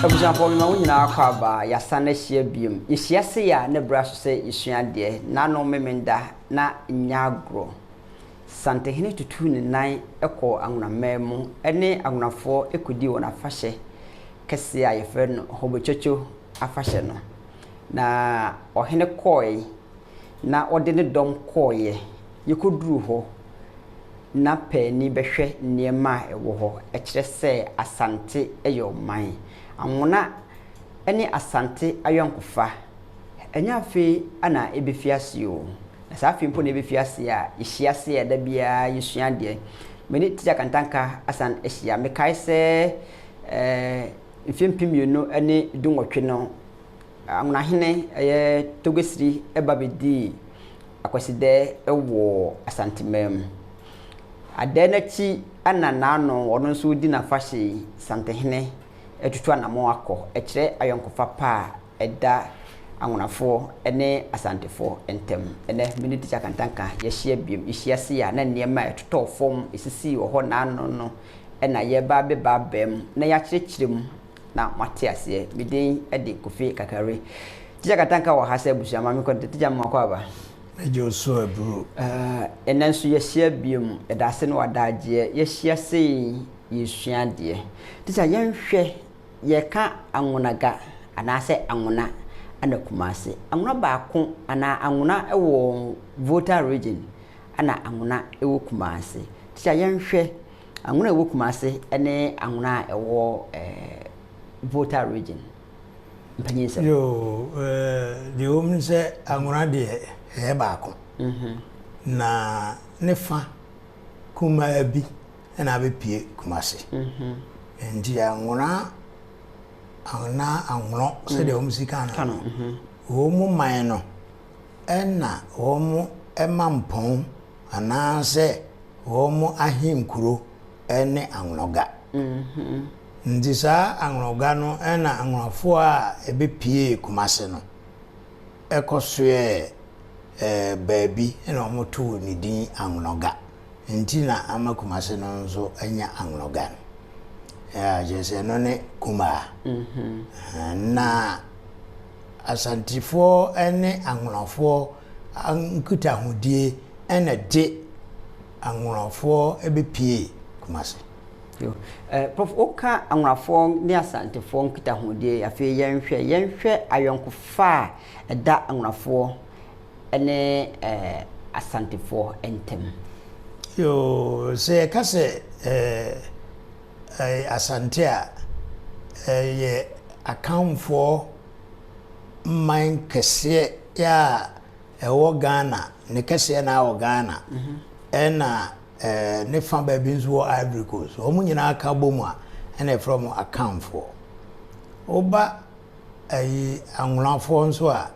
Abusuafoɔ mema mo nyinaa kɔ aba yɛasan ahyia biom. Yɛhyia sei a na berɛ aso sɛ yɛsua adeɛ. N'ano Memenda na nyɛ agorɔ. Santehene tutuu ne nan kɔɔ Anwonaman mu ne Anwonafoɔ kɔdii wɔn afahyɛ kɛseɛ a yɛfrɛ no Hobococo afahyɛ no. Na ɔhene kɔɔe na ɔde ne dɔm kɔeɛ. Yɛkɔduruu hɔ na paani bɛhwɛ nneɛma a ɛwɔ hɔ. Ɛkyerɛ sɛ Asante yɛ ɔman. Anwona ne Asante ayɔnkofa, ɛnyɛ afei na ɛbɛfi aseɛ o. Na saa afei mpo na ɛbɛfi aseɛ a, yɛhyia ase a da biara yɛsua adeɛ. Me ne Tikya Kantanka asan ahyia. Mekae sɛ eh, mfeɛ 2018 no, Anwonahene ɛyɛ Togesiri ba bɛdii Akwasidɛɛ wɔ Asanteman mu. Adɛɛ no akyi na n'ano ɔno nso redi n'afahyɛ yi, Santehene atutu anamɔn akɔ. Ɛkyerɛ ayɔnkofa pa a ɛda Anwonafoɔ ne Asantefoɔ ntam. Ɛnnɛ me ne Tikya Kantanka yɛahyia biom. Yɛhyia sei a na nneɛma a ɛtotɔɔ fam, ɛsisii wɔ hɔ n'ano no na yɛreba abɛba abam na yɛakyerɛkyerɛ mu na moate aseɛ. Me din de Kofi Kakari. Tikya Katanka wɔ ha sɛ abusua ma menkɔ nte. Tikya mma kɔ aba. Mɛgye wo so aburo. Ɛnnɛ nso yɛahyia biom. Yɛda ase ne w'adagyeɛ. Yɛahyia sei yɛresua adeɛ. Tikya yɛnhwɛ, yɛreka Anwonaga anaasɛ Anwona ɛna Kumasi. Anwona baako anaa Anwona wɔ Volta region ɛna Anwona wɔ Kumasi. Tikya yɛnhwɛ Anwona a ɛwɔ Kumasi ne anwona a ɛwɔ Volta region mpanyinsɛm. Yoo, deɛ ɛwɔ mu ne sɛ anwona deɛ ɛyɛ baako. Na ne fa kumaa bi na abɛpue Kumasi. Nti anwona anaa anwonɔ sɛdeɛ wɔn si ka no no, wɔn man no ɛna wɔn ma mpɔn anaasɛ wɔn ahenkuro ne Anwonɔga. Nti saa Anwonɔga no na Anwonafoɔ a ɛbɛpuee Kumase no kɔsoɛɛ baabi na wɔtoo ne din Anwonɔga. Nti na ama Kumase no nso anya Anwonɔga no. Kyerɛ sɛ ɛno ne Kumaa. Na Asantefoɔ ne Anwonafoɔ nkitahodie na ɛde Anwonafoɔ bɛpuee Kumasi. Yo. Eh, Prof, woka Anwonafoɔ ne Asantefoɔ nkitahodie, afei yɛnhwɛ, yɛnhwɛ ayɔnkofa a ɛda Anwonafoɔ ne eh, Asantefoɔ ntam. Yo, sɛ yɛka sɛ eh, eh, Asante a, ɛyɛ Akanfoɔ man kɛseɛ a ɛwɔ Ghana, ne kɛseɛ na wɔ Ghana, ɛna ne fa baabi nso wɔ Ivory Coast. Wɔn nyinaa ka bɔ mu a, ɛna ɛfrɛ wɔn Akanfoɔ. Woba ayi Anwonafoɔ nso a,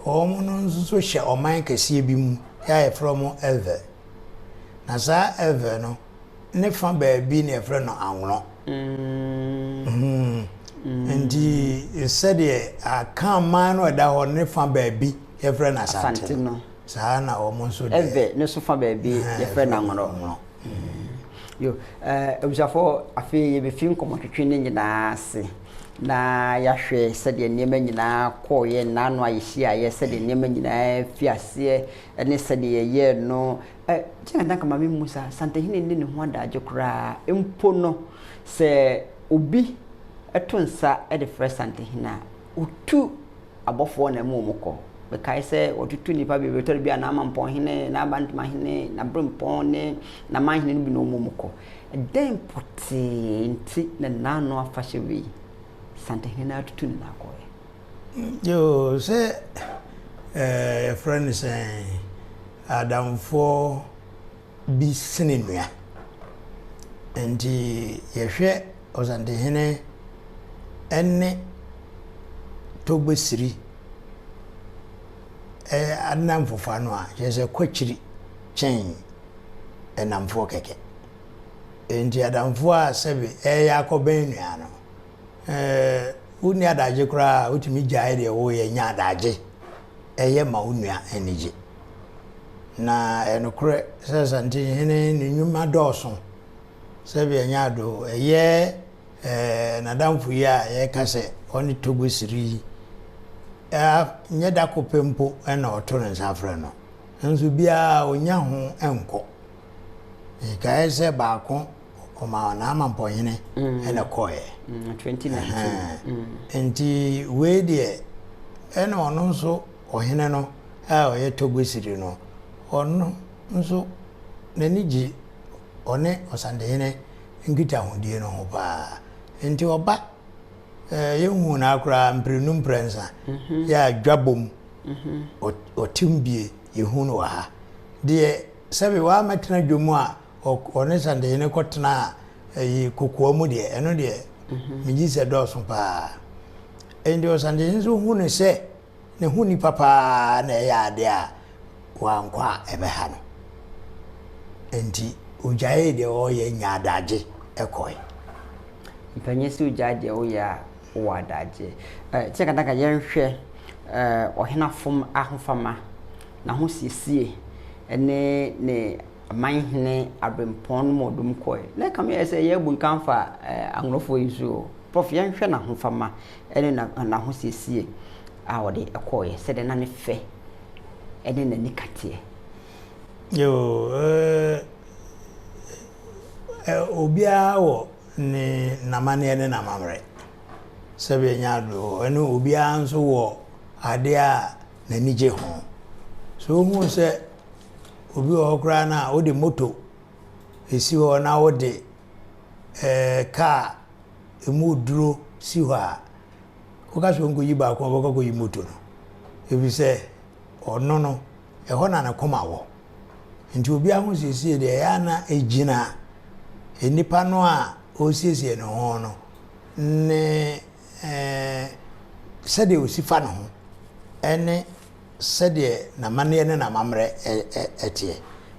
wɔn no nso so hyɛ ɔman kɛseɛ bi mu a yɛfrɛ wɔn Ewe. Na saa Ewe no, ne fa baabi na yɛfrɛ no Anwono. Nti sɛdeɛ Akanman no a ɛda hɔ no ne fa baabi yɛfrɛ no Asante no, saa na wɔn nso deɛ. Ewe no nso fa baabi yɛfrɛ no Anwono. Yo, abusuafoɔ, afei yɛbɛfi nkɔmmɔtwetwe no nyinaa ase na yɛahwɛ sɛdeɛ nneɛma nyinaa kɔeɛ, nnaano a yɛhyiaeɛ, sɛdeɛ nneɛma nyinaa fi aseɛ ne sɛdeɛ yɛyɛɛ no. Gyina na anka ma memmu saa, Santehene nni ne ho adagye koraa. Mpo no, sɛ obi to nsa de frɛ Santehene a, ɔtu abɔfoɔ na ɛma wɔn kɔ. Mekae sɛ wɔtutu nnipa bebree, tɔ da bi a n'Amampɔnhene, n'Abantomahene, n'Aberempɔn ne n'Amanhene no bi na wɔma wɔn kɔ. Ɛdɛn pɔtee nti na n'ano afahyɛ wei, Santehene no ara tutu ne nan kɔeɛ? Yoo, sɛ yɛfrɛ no sɛn, adamfoɔ bi sene nua. Nti yɛhwɛ Ɔsantehene ne Togbesiri adamfofa no a, kyerɛ sɛ kɔ akyiri kyɛn nnamfoɔ kɛkɛ. Nti adamfoɔ a sɛbe ɛreyɛ akɔbɛn nua no, Wonni adagye koraa a, wotumi gyae deɛ woreyɛ nya adagye yɛ ma wo nua ani gye. Na ɛyɛ nokorɛ sɛ Asantehene ne nnwuma dɔɔso sɛdeɛ ɛnyɛ ado. Ɛyɛ N'adamfo yi a yɛreka sɛ ɔne Togo siri yi, nyɛ da ko pɛ mpo na ɔto ne nsa frɛ no. Nso biara ɔnya ho nkɔ. Mekae sɛ baako ɔma n'amampɔhene mm. na kɔeɛ. 2019. Mm. Nti wei deɛ ɛna ɔno nso ɔhene no a ɔyɛ Togo siri no, ɔno nso n'ani gye ɔne Ɔsantehene nkitahodie no ho paa. Nti ɔba, yɛnhuu no ara koraa mprenu mprɛnsa, yɛ a dwabom, ɔtem bie, yɛhu no wɔ ha. Deɛ sɛbe wammɛtena dwom a ɔne Santehene kɔtenaa ayi kokoa mu deɛ, ɛno deɛ megye sɛ dɔɔso paa. Nti Ɔsantehene nso hu no sɛ ne ho nipa paa na ɛyɛ adeɛ a wankɔ a ɛbɛha no. Enti ogyaee deɛ ɔreyɛ nyaa adagye kɔe. Mpanyin sɛ ogyae deɛ woyɛ a wowɔ adagye. Eh, kyɛ kantanka yɛnhwɛ eh, ɔhene afom ahofama, n'ahosiesie ne ne manhene aberempɔn no mu ɔdom kɔe. Na ɛkame yɛ sɛ yɛabu nka afa eh, Anworofoɔ yi so o. Prof, yɛnhwɛ n'ahofama ne n'ahosiesie a ɔde kɔeɛ, sɛdeɛ na ne fɛ ne n'anika teɛ. Yoo, eh, obiara wɔ ne n'amanneɛ ne n'amammerɛ. Sɛdeɛ ɛnyɛ adeɛ ɛne obiara nso wɔ adeɛ a n'ani gye ho. So wohu sɛ obi wɔ hɔ koraa no a wode moto esi hɔ na wode ɛɛ kaa emu duro si hɔ a, woka sɛ ɔnkɔyi baako a ɔbɛkɔ akɔyi moto no. Ɛfiri sɛ ɔno no, ɛhɔ na ne koma wɔ. Nti obi ahosiesie deɛ ɛyɛ a na ɛgyina nnipa no a ɔresiesie ne ho no ne ɛɛ sɛdeɛ ɔsi fa ne ho ɛne sɛdeɛ n'amanneɛ ne n'amammerɛ ɛteɛ.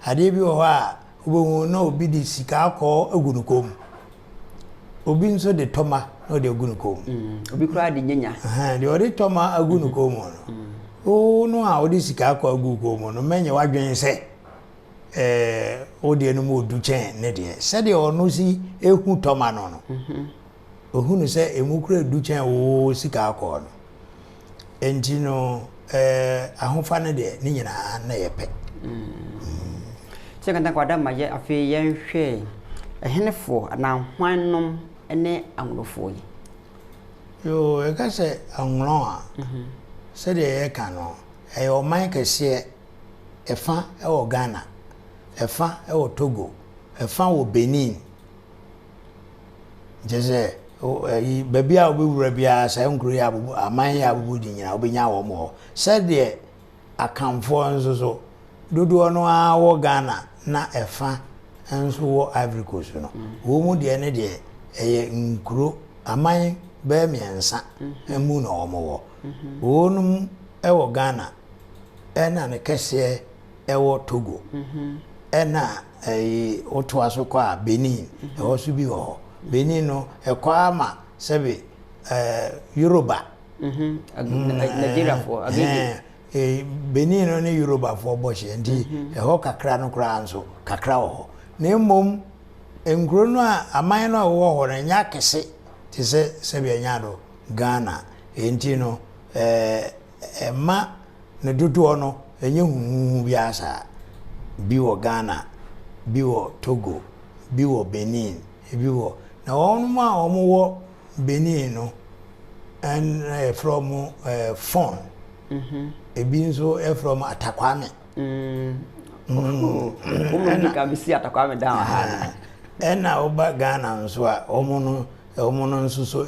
Adeɛ bi wɔ hɔ a wobɛhu na obi de sika akɔɔ agu ne kɔn mu. Obi nso de tɔma na ɔde agu ne kɔn mu. Mm, obi koraa de nyanya. Deɛ ɔde tɔma agu ne kɔn mu no, mm. wo no a wode sika akɔ agu kɔn mu no, mɛnyɛ w'adwene sɛ ɛɛ wo deɛ no mu odu kyɛn ne deɛ. Sɛdeɛ ɔno si ehu tɔma no no, mhm. ohu no sɛ emu kura edu kyɛn wo sika akɔɔ no. Enti no, eh, ahofa no deɛ, ne nyinaa na yɛ pɛ. Sɛ kanta kwada ma yɛ afei yɛnhwɛ ɛhenefoɔ anaa hwannom ne anwonofoɔ yi. Yoo, yɛka sɛ anwono a, sɛdeɛ yɛka no, ɛyɛ ɔman kɛseɛ, ɛfa wɔ Ghana, ɛfa wɔ Togo, ɛfa wɔ Benin. Kyerɛ sɛ, ayi, baabi a wobɛwura biara saa nkuro yi abubu, aman yi abubu di nyinaa wobɛnya wɔn wɔ hɔ. Sɛdeɛ Akanfoɔ nso so, dodoɔ no ara wɔ Ghana na ɛfa nso wɔ Ivory Coast no, wɔn mu deɛ ne deɛ ɛyɛ nkuro, aman bɛyɛ mmiɛnsa mu na wɔn wɔ. Wɔnom wɔ Ghana ɛna ne kɛseɛ ɛwɔ Togo ɛna ɛyi wotoa so kɔ a Benin ɛhɔ so bi wɔ hɔ Benin no ɛkɔ ara ma sɛbi ɛɛ Yoruba Nigeriafoɔ Agege Benin no ne Yorubafoɔ bɔ hyɛ nti ɛhɔ kakra no koraa nso kakra wɔ hɔ na mmom nkuro no a aman no a ɛwɔ hɔ no ɛnyɛ akɛse te sɛ sɛbi ɛnyɛ ado Ghana nti no ɛɛ ɛma Ne dodoɔ no, ɛnyɛ huhuuhu biara saa. Bi wɔ Ghana, bi wɔ Togo, bi wɔ Benin, ebi wɔ. Na wɔn a wɔwɔ Benin no, ɛna yɛfrɛ wɔn ɛɛ Fon. Mhm. Ebi nso yɛfrɛ wɔn Atakwame. Mm. Wɔn mu ka bɛsi Atakwame dan wɔ ha. Ɛna woba Ghana nso a, wɔn no wɔn no nso so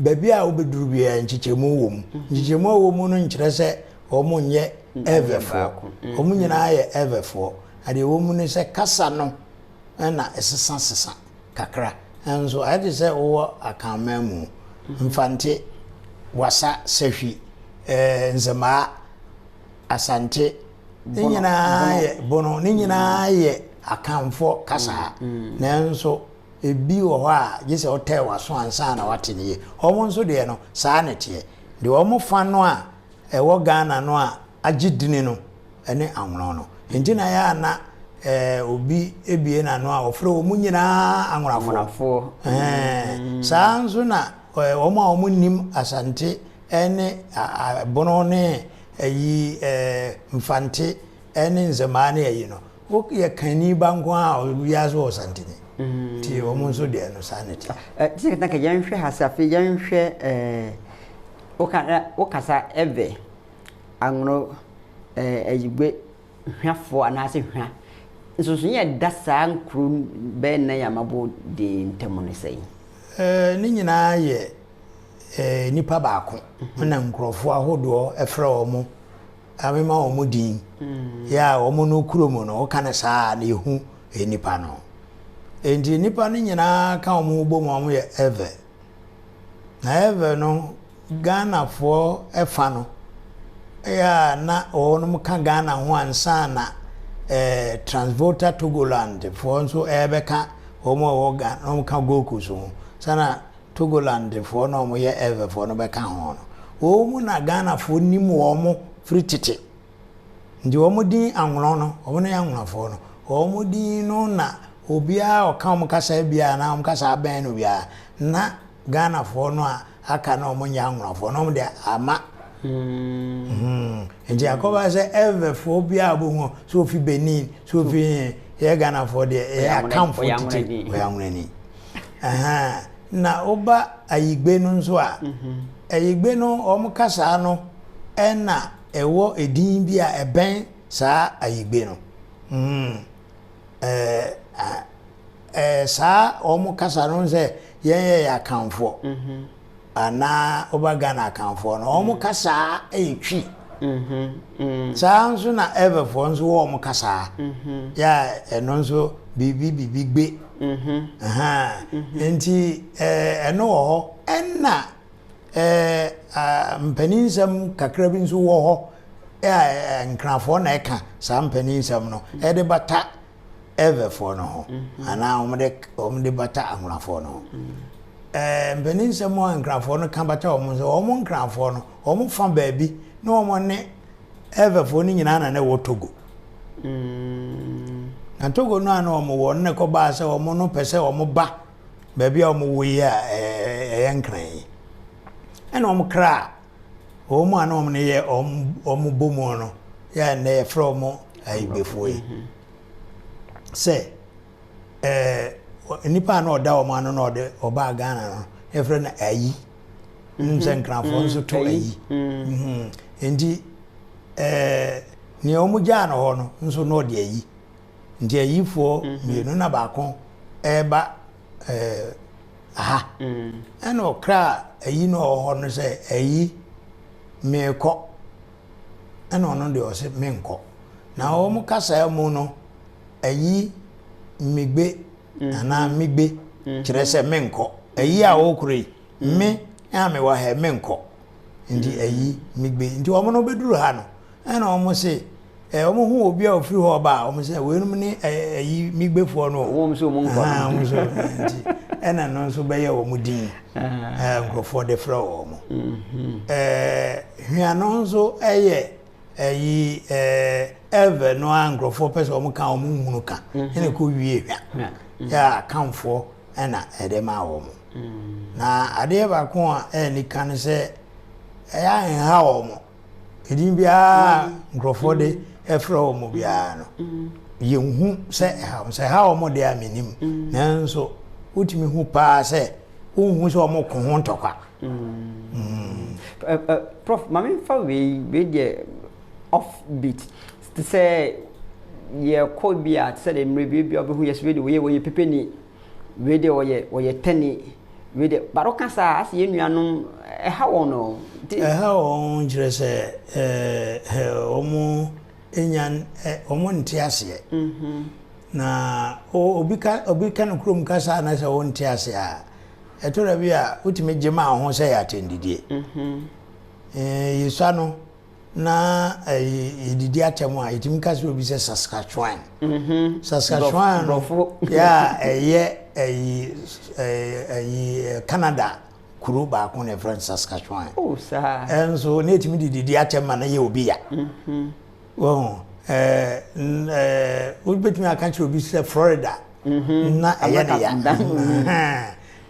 Baabi a wobɛduru biara nkyekyɛmu wɔ mu. Nkyekyɛmu a ɛwɔ mu no nkyerɛ sɛ wɔnyɛ Ewefoɔ. Wɔn nyinaa yɛ Ewefoɔ. Na deɛ ɛwɔ mu ne sɛ kasa no na ɛsesasesa kakra. Nso ayɛ te sɛ wowɔ Akanman mu. Mfante, Wassa, Sahwi, Nzemaa, Asante, ne nyinaa yɛ Bono, ne nyinaa yɛ Akanfoɔ kasa. Nanso Ebi wɔ hɔ a, gye sɛ wotɛɛ w'aso ansa na woate no yie. Wɔn nso deɛ no, saa na ɛteɛ. Deɛ wɔfa no a ɛwɔ Ghana no a agye dini no ne anwono no. Enti na ɛyɛ a na ɛɛ obi ebie n'ano a ɔfrɛ wɔn nyinaa anwonafoɔ. Ɛɛ saa nso na ɛɛ wɔn a wɔn nim Asante ɛne Bono ne ɛyi ɛɛ Mfante ɛne Nzemaa ne ɛyi no, woyɛ Kanni ba nko ara a obiara nso wɔ Santini. Nti wɔn nso deɛ no saa na ɛte. Ɛ te sɛ nka yɛnhwɛ ha sɛ afei yɛnhwɛ ɛɛ woka wokasa ɛvɛ anwono ɛɛ ayigbe hwafoɔ anaasɛ hwa. Nsonsonoeɛ a ɛda saa nkuro bɛyɛ nnan a mabɔ din yi ntam ne sɛn? Ɛɛ ne nyinaa yɛ ɛɛ nipa baako na nkurɔfoɔ ahodoɔ frɛ wɔn amema wɔn din. Yɛ a wɔn no kuro mu no woka no saa a na yɛhu nnipa no. Enti nnipa no nyinaa ka wɔn ho bom a wɔyɛ Ewe. Na Ewe no Ghanafoɔ fa no, ɛyɛ a na wɔnom ka Ghana ho ansa na eh, Transvolta Togoland foɔ nso ɛrebɛka wɔn a wɔwɔ Ghana, na wɔka Gold Coast ho, sana Togoland foɔ na wɔyɛ Ewe foɔ no bɛka ho no. Wɔn mu na Ghanafoɔ nim wɔn firi tete. Nti wɔn din Anwonɔ no, wɔn ne Anwonafoɔ no, wɔn din no na obiara a ɔka wɔn kasa biara anaa wɔn kasa abɛn no biara na Ghanafoɔ no a aka na wɔn nyɛ Anwonafoɔ no wɔn de ama. Nti akɔba sɛ Ewefoɔ biara a wobɛhu sɛ ofi Benin, sɛ ofi he, yɛ Ghanafoɔ deɛ yɛ Akanfoɔ titiri, ɔyɛ Anwonani. Na woba Ayigbe no nso a, Ayigbe no wɔn kasaa no ɛna ɛwɔ edin bi a ɛbɛn saa Ayigbe no. Ɛɛ ɛɛ saa wɔn kasa no sɛ yɛn yɛ yɛ Akanfoɔ mhm. anaa woba Ghana Akanfoɔ no wɔn mm. kasa yɛ Twi. Mhm, mm. Saa nso na Ewefoɔ nso wɔ wɔn kasa yɛ a ɛno nso biribi biribi gbe. Nti ɛɛ ɛno wɔ hɔ ɛna ɛɛ mpaninsɛm kakra bi nso wɔ hɔ a Nkrafoɔ na ɛka saa mpaninsɛm no ɛde bata Ewefoɔ no ho anaa wɔde wɔde bata Anwonafoɔ no ho. Ɛɛ mpaninsɛm a Nkrafoɔ no ka bata wɔn sɛ wɔn Nkrafoɔ no wɔn fa baabi na wɔn ne Ewefoɔ no nyinaa na na ɛwɔ Togo. Na Togo no a na wɔn wɔ no na ɛkɔbaa sɛ wɔn no pɛ sɛ wɔn ba baabi a wɔn wɔ yi a ɛyɛ Nkran yi. Ɛna wɔn kraa wɔn a na wɔn no yɛ wɔn wɔn bɔ mu no yɛ a nnɛ yɛfrɛ wɔn Ayigbefoɔ yi sɛ ɛɛ nipa a na ɔda wɔn ano na ɔde ɔbaa Ghana no yɛfrɛ no Ayi. Nim sɛ Nkrafoɔ nso to Ayi. Nti ɛɛ nea wɔn gyaa no hɔ no nso na ɔde Ayi. Nti Ayifoɔ mmienu na baako ɛreba ɛɛ aha. Ɛna ɔkra ayi no ɔwɔ hɔ no sɛ ayi meekɔ. Ɛna ɔno deɛ ɔse menkɔ. Na wɔn kasa mu no ayi megbe anaa megbe kyerɛ sɛ menkɔ. Ayi a ɔrekoro yi me a mewɔ ha yi menkɔ. Nti ayi megbe. Nti wɔn no bɛduru ha no ɛna wɔn se Eh, wɔn hu obi a ofiri hɔ ɔba a, wɔn sɛ weinom ne ɛyi migbefoɔ no. Wɔn nso wɔn nkɔ. Wɔn nso nti ɛna no nso bɛyɛ wɔn din. Ɛɛ nkurɔfoɔ de frɛ wɔn. Mhm. Ɛɛ hwea no nso ɛyɛ ɛyi ɛɛ ɛvɛ no a nkurɔfoɔ pɛ sɛ wɔn ka wɔn nhunu ka. Mhm. Ɛna kɔ wie hwea. Mhm. Yɛ akanfoɔ ɛna ɛde ma wɔn. Na adeɛ baako a ɛyɛ nika no sɛ ɛyɛ anha wɔn. Edin biara a nkurɔfoɔ de frɛ wɔn biara no, yɛnhu sɛ ɛha wɔn. Sɛ ɛha wɔn deɛ a mennim. Nanso wotumi hu paa sɛ wonhu sɛ wɔko ho ntɔkwa. Prof, ma memfa wei, wei deɛ off beat. Te sɛ yɛkɔ bi a, te sɛ deɛ mmerɛ bi bi a wobɛhu yɛ sɛ wei deɛ wɔyɛ wɔyɛ pepeni. Wei deɛ ɔyɛ ɔyɛ tɛni wei deɛ but woka saa asɛ yɛn nuanom ɛha wɔn o. Ɛha wɔn kyerɛ sɛ ɛɛ wɔn nya wɔn nte aseɛ. Mm-hmm. Na obi ka obi ka no kurom kasa na sɛ wɔn nte aseɛ a ɛtɔ da bi a wotumi gye ma ho sɛ yɛ atɛndidie. Mm-hmm. Ɛɛ yɛsua no. na yɛdidi atɛm a yɛtumi ka sɛ obi sɛ Saskatchewan. Mhm. Saskatchewan no yɛ a ɛyɛ ɛyi ɛyi Canada kuro baako na ɛfrɛ no Saskatchewan. Oh, saa. Ɛnso na yɛtumi de didi atɛm ma no yɛ obi ya. Mhm. Wɔn. Ɛɛ ɛɛ wobɛtumi aka kyerɛ obi sɛ Florida mhm. na ɛyɛ ne ya. Mhm.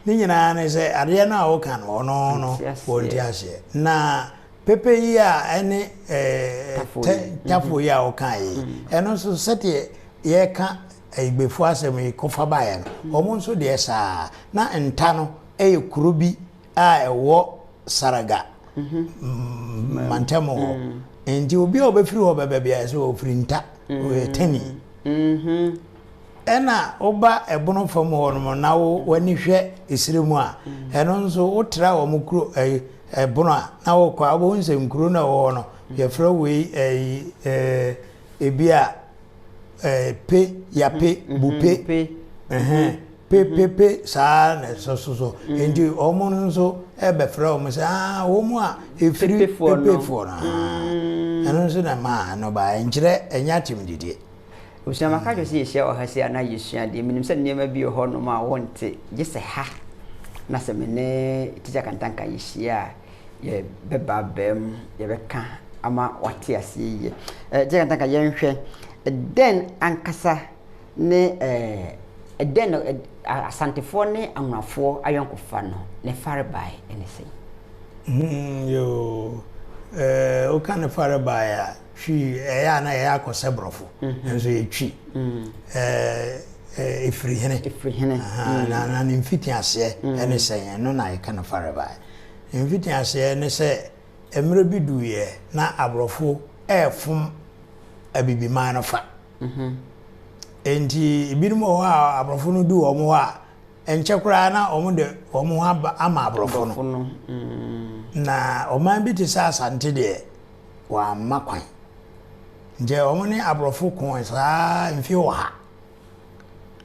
Ne nyinaa ne sɛ adeɛ no a woka no ɔno no wɔnte aseɛ. Na pepe yi a ɛne ɛɛ tafo yi a woka yi ɛno nso sɛdeɛ yɛka Ayigbefo asɛm yi kɔfa baeɛ no wɔn nso deɛ saa na nta no yɛ kuro bi a ɛwɔ Saraga mantam hɔ. Nti obi a ɔbɛfiri hɔ bɛba biara sɛ ɔfiri Nta, ɔyɛ Tani. Ɛna woba ɛbono fam hɔ nom na wo w'ani hwɛ esire mu a, ɛno nso wotra wɔn kuro ɛyi ɛbono a na wokɔ a wobɛhu sɛ nkuro no a ɛwɔ hɔ no yɛfrɛ wei ɛyi ɛɛ ebi a ɛɛ pe yape bupe ɛhɛn. Pepepe saa na ɛsɔ so so. Nti wɔn nso bɛfrɛ wɔn sɛ aa wɔn a efiri pepefoɔ no. Ɛno nso na ɛmaa ɛno baeɛ. Nkyerɛ ɛnyɛ atemdidie. Abusua maka kyerɛ sɛ yɛhyia wɔ ha sei a na yɛsua adeɛ. Menim sɛ nneɛma bi wɔ hɔnom a wonte gye sɛ ha na sɛ me ne Tikya Kantanka yɛhyia a yɛbɛba abam yɛbɛka ama wate aseɛ yie. Eh, Tikya Kantanka yɛnhwɛ dɛn ankasa ne ɛdɛn na Asantefoɔ ne Anwonafoɔ ayɔnkofa no ne farebae ne sɛn? Hmm, yoo, eh, woka ne farebae a, twi ɛyɛ a na ɛyɛ akɔ sɛ borɔfo, mhm. nso yɛ twi. Mm. Eh, eh, ɛfiri hene. Ɛfiri hene. Mm. Na, na ne mfitiaseɛ mm. ɛne sɛn, ɛno na yɛka no farebae. Ne mfitiaseɛ ne sɛ, mmerɛ bi duiɛ na aborɔfo ɛrefom abibiman no fa. Enti ebinom wɔ hɔ a aborɔfo no du wɔn hɔ a, ɛnkyɛ koraa na wɔde wɔn ho aba ama aborɔfo no. Mm. Na ɔman bi te sɛ Asante deɛ, wɔamma kwan. Nti wɔn ne aborɔfo ko saa mfe ɔha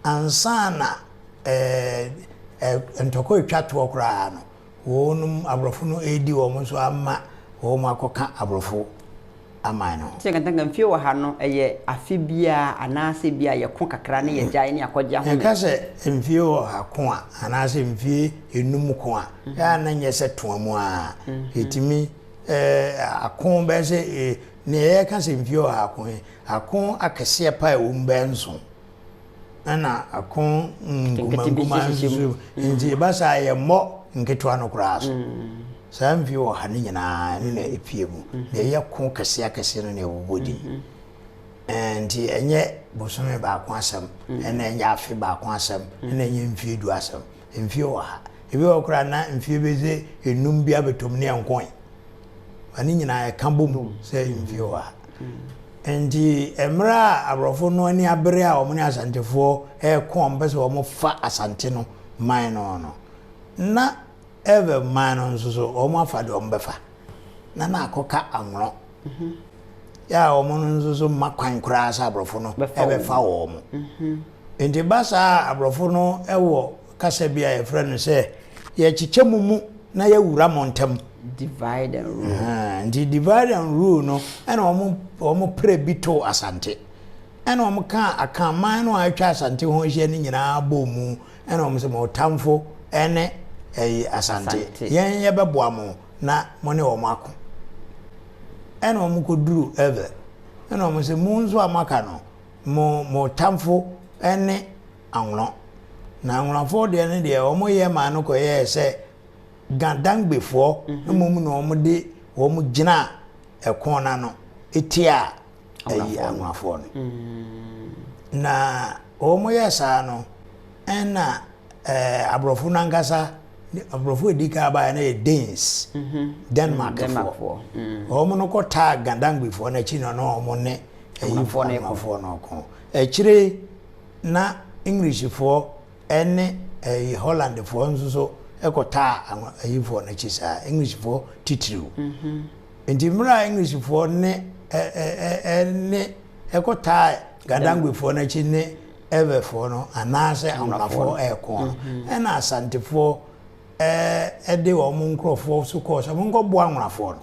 ansa na ɛɛ ntɔkwa etwa toɔ koraa no, wɔnom aborɔfo no redi wɔn so ama wɔn akɔka aborɔfo aman no ho. Sɛ nkantanka mfie ɔha no, ɛyɛ afe biara anaasɛ ebia yɛko kakra ne yɛgyae ne yɛakɔgye ahome? Yɛka sɛ mfie ɔha ko a, anaasɛ mfie enum ko a, ɛyɛ a na nyɛ sɛ toa mu ara. Ɛtumi ako bɛyɛ sɛ, nea yɛka sɛ mfie ɔha ko yi, ako akɛseɛ paa a ɛwɔ mu bɛyɛ nson. Ɛna ako nkumankumaa nso so nti ɛba saa yɛmmɔ nketewa no koraa so. Saa mfie ɔha no nyinaa ɛno na ɛpie mu. Na ɛyɛ ko kɛseɛ akɛseɛ no na ɛbobɔ din. Nti ɛnyɛ bosome baako asɛm, ɛna ɛnyɛ afe baako asɛm, ɛna ɛnyɛ mfie du asɛm. Mfie ɔha. Ebi wɔ koraa na mfie bɛsɛ enum bi abɛtɔm ne ɛnkoe. Ma ne nyinaa ɛka bom sɛ mfie ɔha. Nti mmerɛ a aborɔfo no ani abere a wɔn ne Asantefoɔ reko a wɔpɛ sɛ wɔfa Asante no man no no, na Ewe man no nso so wɔn afa deɛ wɔbɛfa na na akɔka Anwono. Yɛ a wɔn no nso so mma kwan koraa sɛ aborɔfo no bɛfa wɔn. Nti ba saa a aborɔfo no wɔ kasa bi a yɛfrɛ no sɛ yɛkyekyɛ mo mu na yɛwura mo ntam. Divide and rule. Nti divide and rule no ɛna wɔn wɔn pere bi too Asante. Ɛna wɔn kaa Akanman no a atwa Asante ho ahyia no nyinaa bɔɔ mu ɛna wɔn sɛ mo tamfo ɛne ɛyi Asante. Yɛn yɛbɛboa mo na mo ne wɔn ako. Ɛna wɔn kɔduru Ewe. Ɛna wɔn sɛ mo nso a moaka no mo mo tamfo ɛne Anwono. Na Anwonafoɔ deɛ no deɛ wɔn yɛ maa no kɔyɛɛ sɛ Ga Dangbefoɔ mmom na wɔn de wɔn gyinaa ɛko no ano tiaa ayi Anwonafoɔ no. Na wɔn yɛ saa no ɛna ɛɛ aborɔfo no ankasa aborɔfo edi kan baeɛ no yɛ Danes, Denmarkfoɔ. Wɔn no kɔtaa Ga Dangbefoɔ no akyi na wɔn ne ayi Anwonafoɔ no ko. Akyire na Englishfoɔ ne ɛyi Hollandfoɔ nso so kɔtaa ayifoɔ no akyi saa, Englishfoɔ titiriw. Mhm. Nti mmerɛ a Englishfoɔ ne ne ɛkɔtaa Gadangwefoɔ no akyi ne Ewefoɔ no anaasɛ Angonafoɔ ɛɛko no, mhm. ɛna Asantefoɔ ɛde wɔn nkurɔfoɔ so kɔɔ sɛ monkɔboa Angonafoɔ no.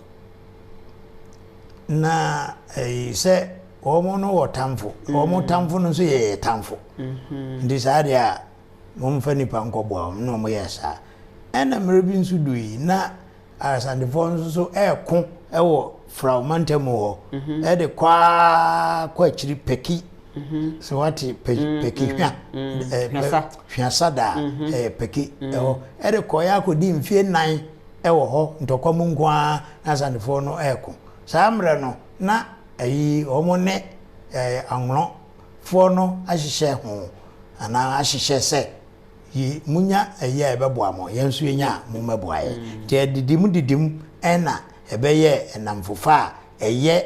Na ɛyi sɛ wɔn no wɔ tamfo, wɔn tamfo no nso yɛ yɛ tamfo. Nti saa deɛ a, momfa nnipa nkɔboa wɔn, na wɔyɛɛ saa. Ɛna mmerɛ bi nso dui, na Asantefoɔ nso so ɛreko wɔ Frao mantam mu hɔ mhm. de kɔ ara kɔ akyiri Pɛki mhm. sɛ wate mm, Pɛki mm, hwa mm, hwiasa daa ɛyɛ Pɛki ɛhɔ ɛde kɔeɛ akɔdi mfie nnan ɛwɔ hɔ ntɔkwa mu nko ara na Asantefoɔ no ɛreko saa mmerɛ no na ɛyi wɔn ne ɛɛ Anwonɔfoɔ no ahyehyɛ ho anaa ahyehyɛ sɛ Yi, monya ayi a ɛbɛboa mo, yɛn nso yɛnya a, mommɛboa yɛn. Nti ɛdidim didim na ɛbɛyɛɛ nnamfofa a ɛyɛ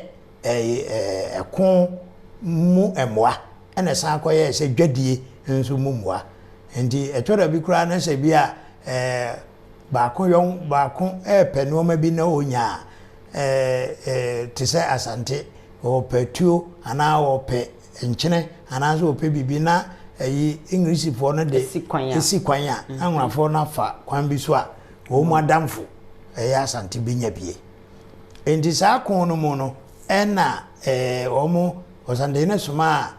ɛko mu mmoa, ɛna ɛsan kɔyɛɛ sɛ dwadie nso mu mmoa. Nti ɛtɔ da bi koraa na sɛ bi a baako yɔn baako repɛ nneɛma bi na ɔnya a, te sɛ Asante, ɔrepɛ tuo anaa ɔrepɛ nkyene anaasɛ wɔpɛ biribi na ɛyi Englishfoɔ no de si kwan a na Anwonafoɔ no afa kwan bi so a wɔn mu adamfo ɛyɛ Asante bɛnya bie. Nti saa ko no mu no ɛna ɛɛ wɔn Ɔsantehene somaa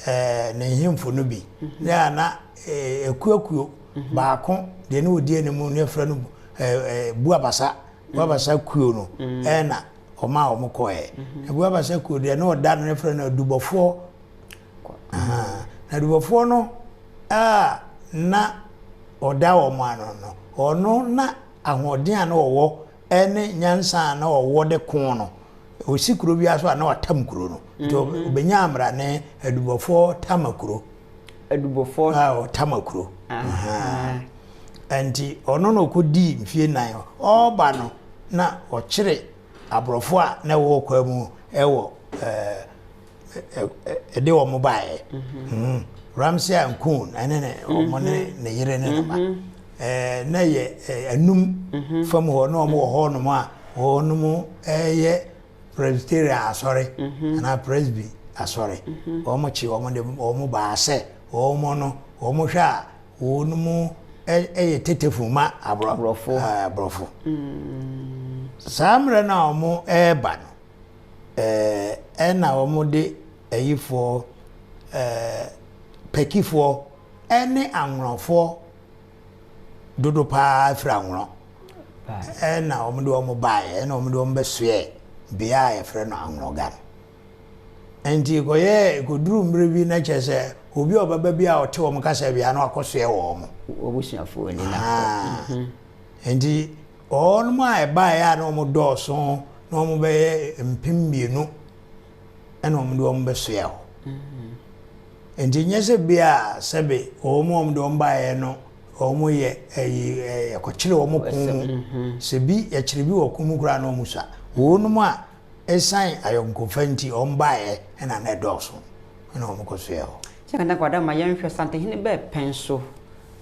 ɛɛ ne nhemfo no bi ne a na ɛɛ akuakuo baako deɛ ne wɔdi anim no yɛfrɛ no ɛɛ Buabasa Buabasa kuo no ɛna ɔmaa wɔn kɔɛ. Abua Basa kuo deɛ na ɔda no yɛfrɛ no adubɔfoɔ. Na adubɔfoɔ no a na ɔda wɔn ano no, ɔno na ahoɔden a na ɔwɔ ne nyansa a na ɔwɔ de ko no, ɔsi kuro biara so a na watam kuro no. Nti ɔbɛnya amra ne adubɔfoɔ tama kuro. Adubɔfoɔ. A ɔtama kuro. Nti ɔno na ɔkɔdii mfie nnan. Ɔreba no na ɔkyere aborɔfo a na ɛwɔ ɔkwan mu wɔ ɛde wɔn baeɛ. Mhm. Ramsey and Kuhn ɛne ne wɔn ne mhm. ne yere ne ne ba. Mhm. Ɛɛ na yɛ anum fam hɔ na wɔn wɔ hɔ nom a wɔn yɛ Presbyterian asɔre anaa Presby asɔre. Wɔn kye wɔn de wɔn baa sɛ wɔn no wɔn hwɛ a Wɔn mu yɛ tetefo ma aborɔfo. Aborɔfo. Saa mmerɛ no a wɔreba no, ɛna wɔde ayifoɔ, pɛkifoɔ ne anworɔfoɔ dodo paa firi anworɔ ɛna wɔde wɔn baeɛ, ɛna wɔde wɔn bɛsoɛɛ bea a yɛfrɛ no Anworɔga no. Enti ɛkɔyɛɛ, ɛkɔduruu mmerɛ bi na kyerɛ sɛ obi a ɔbɛba bi a ɔte wɔn kasa biara na wakɔsoɛ wɔn. W'abusuafoɔ ni na kɔ. Mhm. Enti wɔn a ɛbaeɛ a na wɔn dɔɔso na wɔn bɛyɛ 2000 ɛna wɔn de wɔn bɛsoɛ hɔ. Mhm. Enti nyɛ sɛ bi a sɛbe wɔn a wɔn de wɔn baeɛ no wɔn yɛ ɛyi ɛkɔkyere wɔn ko mu. Mhm. Sɛ bi yɛkyere bi wɔ ko mu koraa na wɔn sua. Wɔn a Esiane ayɔnkofa nti wɔbaeɛ na na ɛdɔɔso na wɔkɔsoɛɛ hɔ. Kyɛ Nana Kwada ma yɛnhwɛ Santehene bɛɛ pɛn so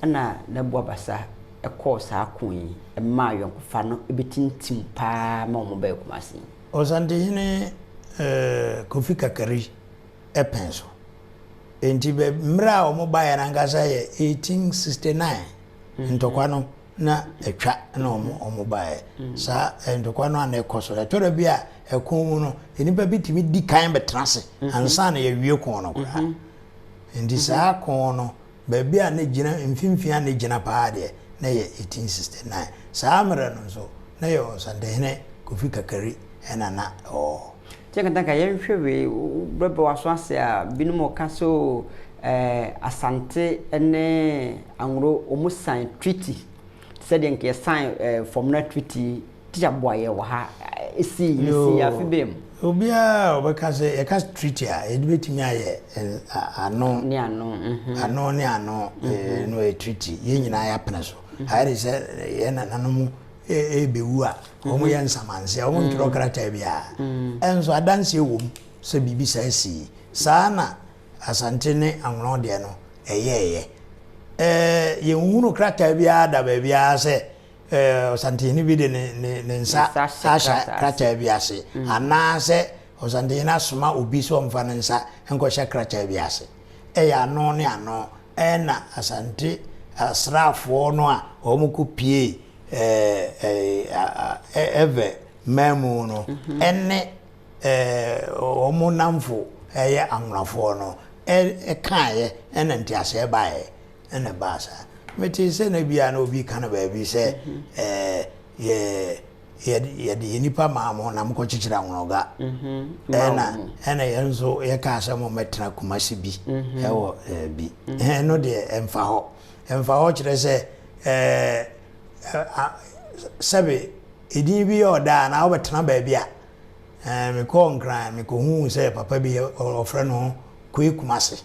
na N'Abu Abasa kɔɔ saa ko yi maa ayɔnkofa no bɛtintim paa ma wɔn bɛɛ Kumasi. Ɔsantehene Kofi Kakari pɛn so. Enti bɛ mmerɛ a wɔbaeɛ no ankasa yɛ 1869 ntɔkwa no. na atwa na wɔn wɔn baeɛ. Saa ntɔkwa no a na ɛkɔ so. Ɛtɔ da bi a ɛko mu no, nnipa bi tumi di kan bɛtena ase ansa na yɛawie ko no koraa. Nti saa ko no, baabi a na gyina, mfimfini a na gyina paa deɛ, na ɛyɛ 1869. Saa mmerɛ no nso, na ɛyɛ Ɔsantehene Kofi Kakari na na ɛwɔ hɔ. Kyɛ nkantanka yɛnhwɛ wei, wobrɛbrɛ w'aso ase a, binom ka sɛ o, eh, Asante ne Anwro wɔn sign treaty, te sɛ deɛ nka yɛ sign eh, Fɔmena treaty, teacher boa yɛ wɔ ha, esii, esii afe bɛn mu? Obiara a ɔbɛka sɛ yɛka treaty a, yɛde bɛtumi ayɛ ano ne ano, mhm. ano ne ano, mhm. no yɛ treaty, yɛn nyinaa yɛapene so. Mhm. Ayɛ de sɛ yɛn nananom ɛrebɛwu a, wɔn yɛ nsamanseɛ, wɔn ntwerɛ krataa biara. Ɛnso adanseɛ wɔ mu sɛ biribi saa sii. Saa na Asante ne Anwonɔ deɛ no ɛyɛeɛ. Ɛɛ yɛnhunu krataa biara da baabiara sɛ ɛɛ Ɔsantehene bi de ne ne ne nsa ahyɛ krataa bi ase mm. anaasɛ Ɔsantehene asoma obi sɛ ɔmfa ne nsa nkɔhyɛ krataa bi ase. Ɛyɛ ano ne ano ɛna Asante asraafoɔ no a wɔn kɔ pie ɛɛ ɛɛ ɛvɛ mmamu no mhm. ɛne wɔn nnamfo yɛ anwonafoɔ no kaeɛ na nteaseɛ baeɛ na ɛbaa saa. Metee sɛ na bi a na obi ka no baabi sɛ yɛ Yɛde yɛde yɛn nipa maa mo na mokɔkyekyere Anwonɔga. Ɛna ɛna yɛn nso yɛkaa sɛ mommɛtena Kumasi bi ɛwɔ bi. Ɛno deɛ ɛmfa hɔ. Ɛmfa hɔ kyerɛ sɛ ɛɛ sɛbe edin bi yɛ ɔda a na wobɛtena baabi a. Ɛɛ mekɔɔ Nkran mekɔhuu sɛ papa bi ɔfrɛ no Koi Kumasi.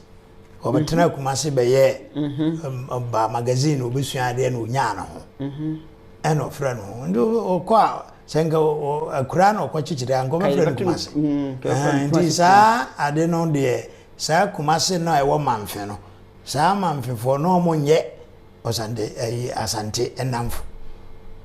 Ɔbɛtena mhm. Kumasi bɛyɛɛ mhm. ba magazine na ɔbɛsua adeɛ na ɔnyaa ne ho mhm. ɛna ɔfrɛ no ho nti ɔkɔ a sɛ nka akura na ɔkɔ kyekyere a nka ɔbɛfrɛ no Kumasi mm, nti saa ade no deɛ saa Kumasi no a ɛwɔ Mamfe no saa Mamfefoɔ na wɔn nyɛ ɔsante ɛyi Asante nnamfo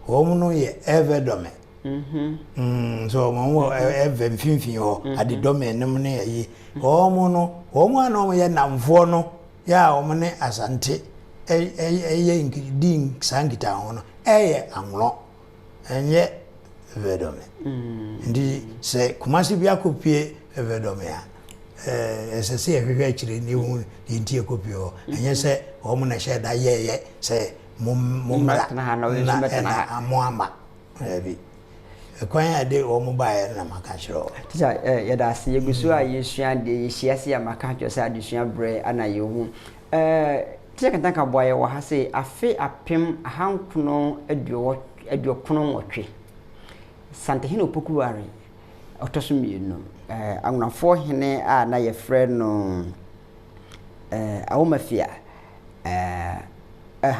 wɔn no yɛ Ɛvɛdɔmɛ Mm, so wɔn wɔ ɛvɛ mfimfini hɔ, mm-hmm. adedɔm anim ne ayi. Wɔn no, wɔn a na wɔyɛ nnamfoɔ no, yɛ a wɔn ne Asante ɛyɛ di saa nkitaho no, ɛyɛ anwonɔ, ɛnyɛ Ɛvɛdɔme. Mm. Nti sɛ Kumasi bi akɔpie Ɛvɛdɔme a, ɛsɛ sɛ yɛhwehwɛ akyire ne ehu deɛ nti ɛkɔpie hɔ. Ɛnyɛ sɛ wɔn na ɛhyɛ da yɛɛyɛ sɛ mo mmra na ɛna mo ama. Daabi. Ɛkwan a ɛde wɔn baeɛ no na maka akyerɛ wo. Tikya, eh, yɛda ase. Yɛgu so a yɛsua adeɛ. Yɛhyia ase a maka akyerɛ sɛ adesua berɛ ana yɛwɔ mu. Eh, Tikya Kantanka boa yɛ wɔ ha sei, afe 1998, Santehene Opoku Ware ɔtɔ so mmienu, eh, Anwonafoɔ hene a na yɛfrɛ no eh, Awomafia, eh, eh,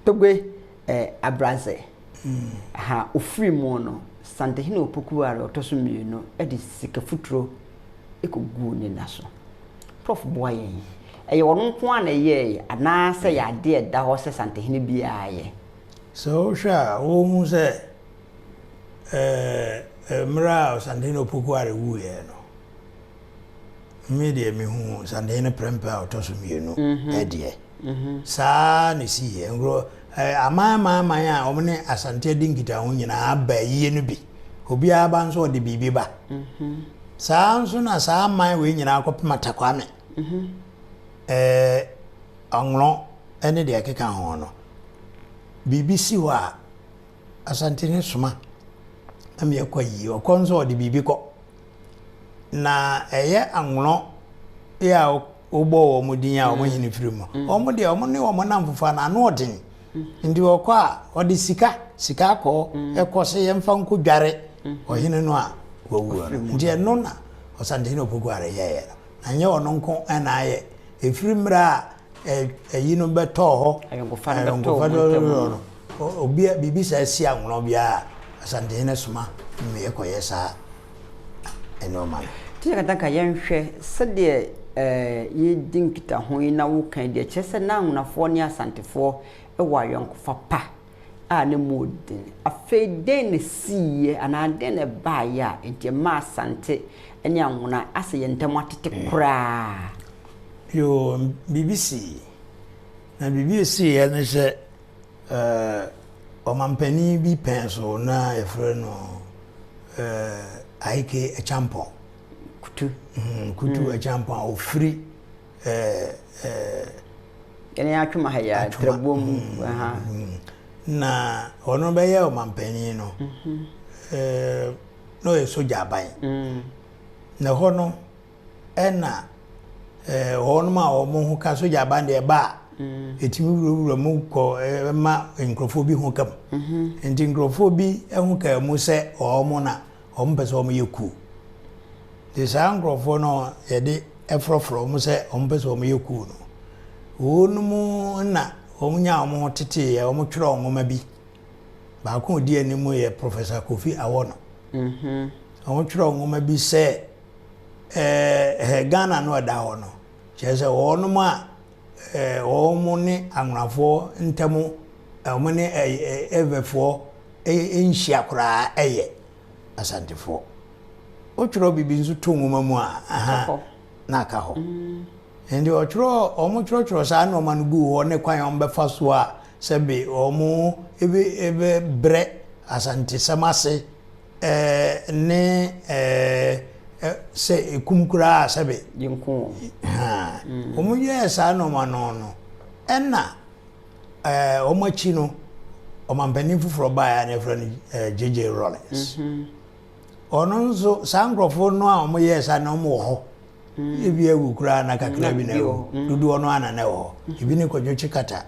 Togbe eh, Abradze ha ofiri mu no, Santehene Opoku a ɔtɔ so mmienu de sika futuro kɔguu ne nna so. Prof boa yɛn. Ɛyɛ ɔno nko ara na ɛyɛɛe anaasɛ ɛyɛ adeɛ a ɛda hɔ sɛ Santehene biara yɛ? Sɛ wohwɛ a, wohu sɛ eh, mmerɛ a Ɔsantehene Opoku Are wuiɛ no, Me deɛ mehuu Santehene Prempeh a ɔtɔ so mmienu deɛ. Saa na ɛsiiɛ. Nkuro, aman aman aman a wɔn ne Asante adi nkitaho nyinaa aba ayie no bi. Obiara ba nso ɔde biribi ba. Saa nso na saa aman wei nyinaa kɔpem Atakwame, ɛɛ, Anwlɔ ne deɛ ɛkeka ho no. Biribi si hɔ a, Asantehene soma ma yɛkɔ ayie. Ɔkɔ nso ɔde biribi kɔ. Na ɛyɛ anwonɔ yɛ a wobɔ wɔn din a wɔn mm. hene firi mu. Mm. Wɔn deɛ wɔn ne wɔn namfofa no ano ɔden. Mm. Nti wɔkɔ a wɔde sika sika akɔ ɛkɔ sɛ yɛmfa nkɔ dware ɔhene no a wawu no. Nti ɛno na Ɔsantehene Opoku Are yɛeɛ no. Na nyɛ ɔno nko na ayɛ. Ɛfiri mmerɛ a ɛyi no bɛtɔɔ hɔ ayɔnkofa no bɛtɔɔ wɔn ntam no obi biribi saa si anwonɔ biara Asantehene soma ma yɛkɔyɛ saa nneɛma no. Nti Kantanka yɛnhwɛ sɛdeɛ yɛredi nkitaho yi na woka yi deɛ kyerɛ sɛ na Anwonafoɔ ne Asantefoɔ wɔ ayɔnkofa pa a na mu yɛ den. Afei dɛn na ɛsiiɛ anaa dɛn na ɛbaeɛ a enti ɛmaa Asante ne Anwona asɛ yɛn ntam atete koraa? Yoo, biribi sii. Na biribi a ɛsiiɛ ne sɛ, ɔmampanin bi pɛn so na yɛfrɛ no Aike Acheampong. Kutu. Mm, Kutu mm. Acheampong a ɔfiri Yɛne Atwoma ha yɛ Atrabuo mu. Mm, mm. Na ɔno bɛyɛ ɔmampanin no, mm-hmm. na ɔyɛ sogya aban. Mm. Na ɛhɔ no, Ɛna wɔnom a wɔn ho ka sogya aban deɛ ɛba a, ɛtumi wurawura mu kɔ ma nkurɔfoɔ bi ho ka mu. Nti nkurɔfoɔ bi ho kaa mu sɛ wɔn na wɔn pɛ sɛ wɔn yɛ kuo. Nti saa nkurɔfoɔ no yɛde frɔfrɔ wɔn sɛ wɔn pɛ sɛ wɔn yɛ kuo no, wɔnom na wɔn nyaa wɔn ho teteeɛ, wɔn twerɛ nwoma bi. Baako a ɔdi anim yɛ Professor Kofi Awɔno. Wɔn twerɛ nwoma bi sɛ ɛɛ Ghana no ɛda hɔ no, kyerɛ sɛ wɔnom a ɛɛ wɔn ne Anwonafoɔ ntam, wɔn ne ɛɛ Ewefoɔ nhyia koraa ɛyɛ Asantefoɔ. Wotwerɛ biribi nso to nwoma mu a, aha, na aka hɔ. Nti wɔtwerɛ, wɔn twerɛtwerɛ saa nneɛma no guu hɔ ne kwan a wɔbɛfa so a sɛbe wɔn ebe ebe brɛ Asantesɛm ase Ɛɛ ne ɛɛ sɛ ekum koraa sɛbe. Yɛnku wɔn. Haa. Wɔn yɛɛ saa nneɛma no no, ɛna ɛɛ wɔn akyi no, ɔmampanin foforɔ baeɛ a na yɛfrɛ no JJ Rawlings. Ɔno nso saa nkurɔfoɔ no a wɔyɛɛ saa na wɔwɔ hɔ. Ebi awu koraa na kakra bi na awu. Dodoɔ no ara na na ɛwɔ hɔ. Ebi ne Kwadwo Kyekata.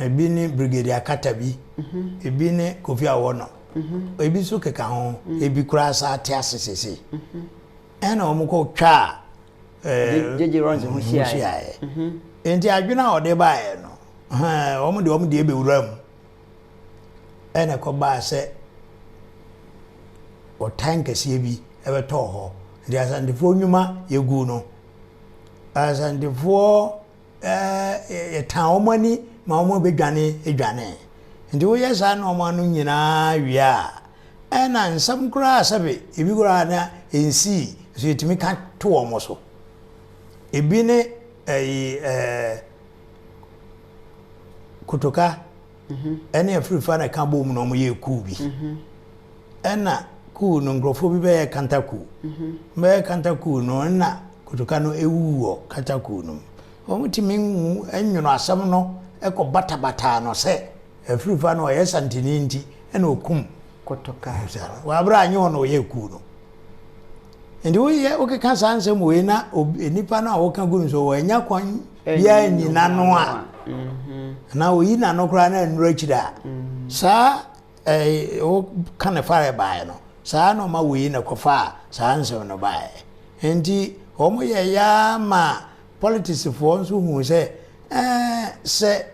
Ebi ne Brigadier Kata bi. Ebi ne Kofi Awɔnɔ. Ebi nso keka ho. Ebi koraa saa te ase seesei. Ɛna wɔn kɔ twaa JJ Rawlings ho hyiaeɛ. Nti adwene a ɔde baeɛ no, wɔn de wɔn deɛ bɛwura mu. Ɛna ɛkɔbaa sɛ ɔtan kɛseɛ bi bɛtɔɔ hɔ. Nti Asantefoɔ nnwuma yɛguu no. Asantefoɔ yɛtan wɔn ani ma wɔn bɛdwane dwanee. Nti woyɛ saa nnoɔma no nyinaa wie a, ɛna nsɛm koraa sɛbe ebi koraa na ɛnsii nso yɛtumi ka to wɔn so. Ebi ne ɛyi ɛɛ Kotoka ɛne Afirifa na ɛka bom na wɔyɛɛ kuw bi. Ɛna kuw no nkurɔfoɔ bi bɛyɛɛ kanta kuw. Bɛyɛ kanta kuw no ɛna Kotoka no ɛwuu wɔ kanta kuw no mu. Wɔtumi nwono asɛm no kɔ batabataa no sɛ Afirifa no ɔyɛ Santini nti ɛna ɔkum Kotoka. Wɔ abere a nyɛ ɔna ɔyɛɛ kuw no. Nti woyɛ wokeka saa nsɛm wei na nipa no a woka gu no so wɔanya kwan biara nyi n'ano a anaa oyi n'ano koraa na nnuru akyiri a saa ɛɛ woka ne fare baeɛ no saa na ɔma wei na kɔfaa saa nsɛm no baeɛ. Nti wɔn yɛ yaa ma politicsfoɔ nso hu sɛ ɛɛ sɛ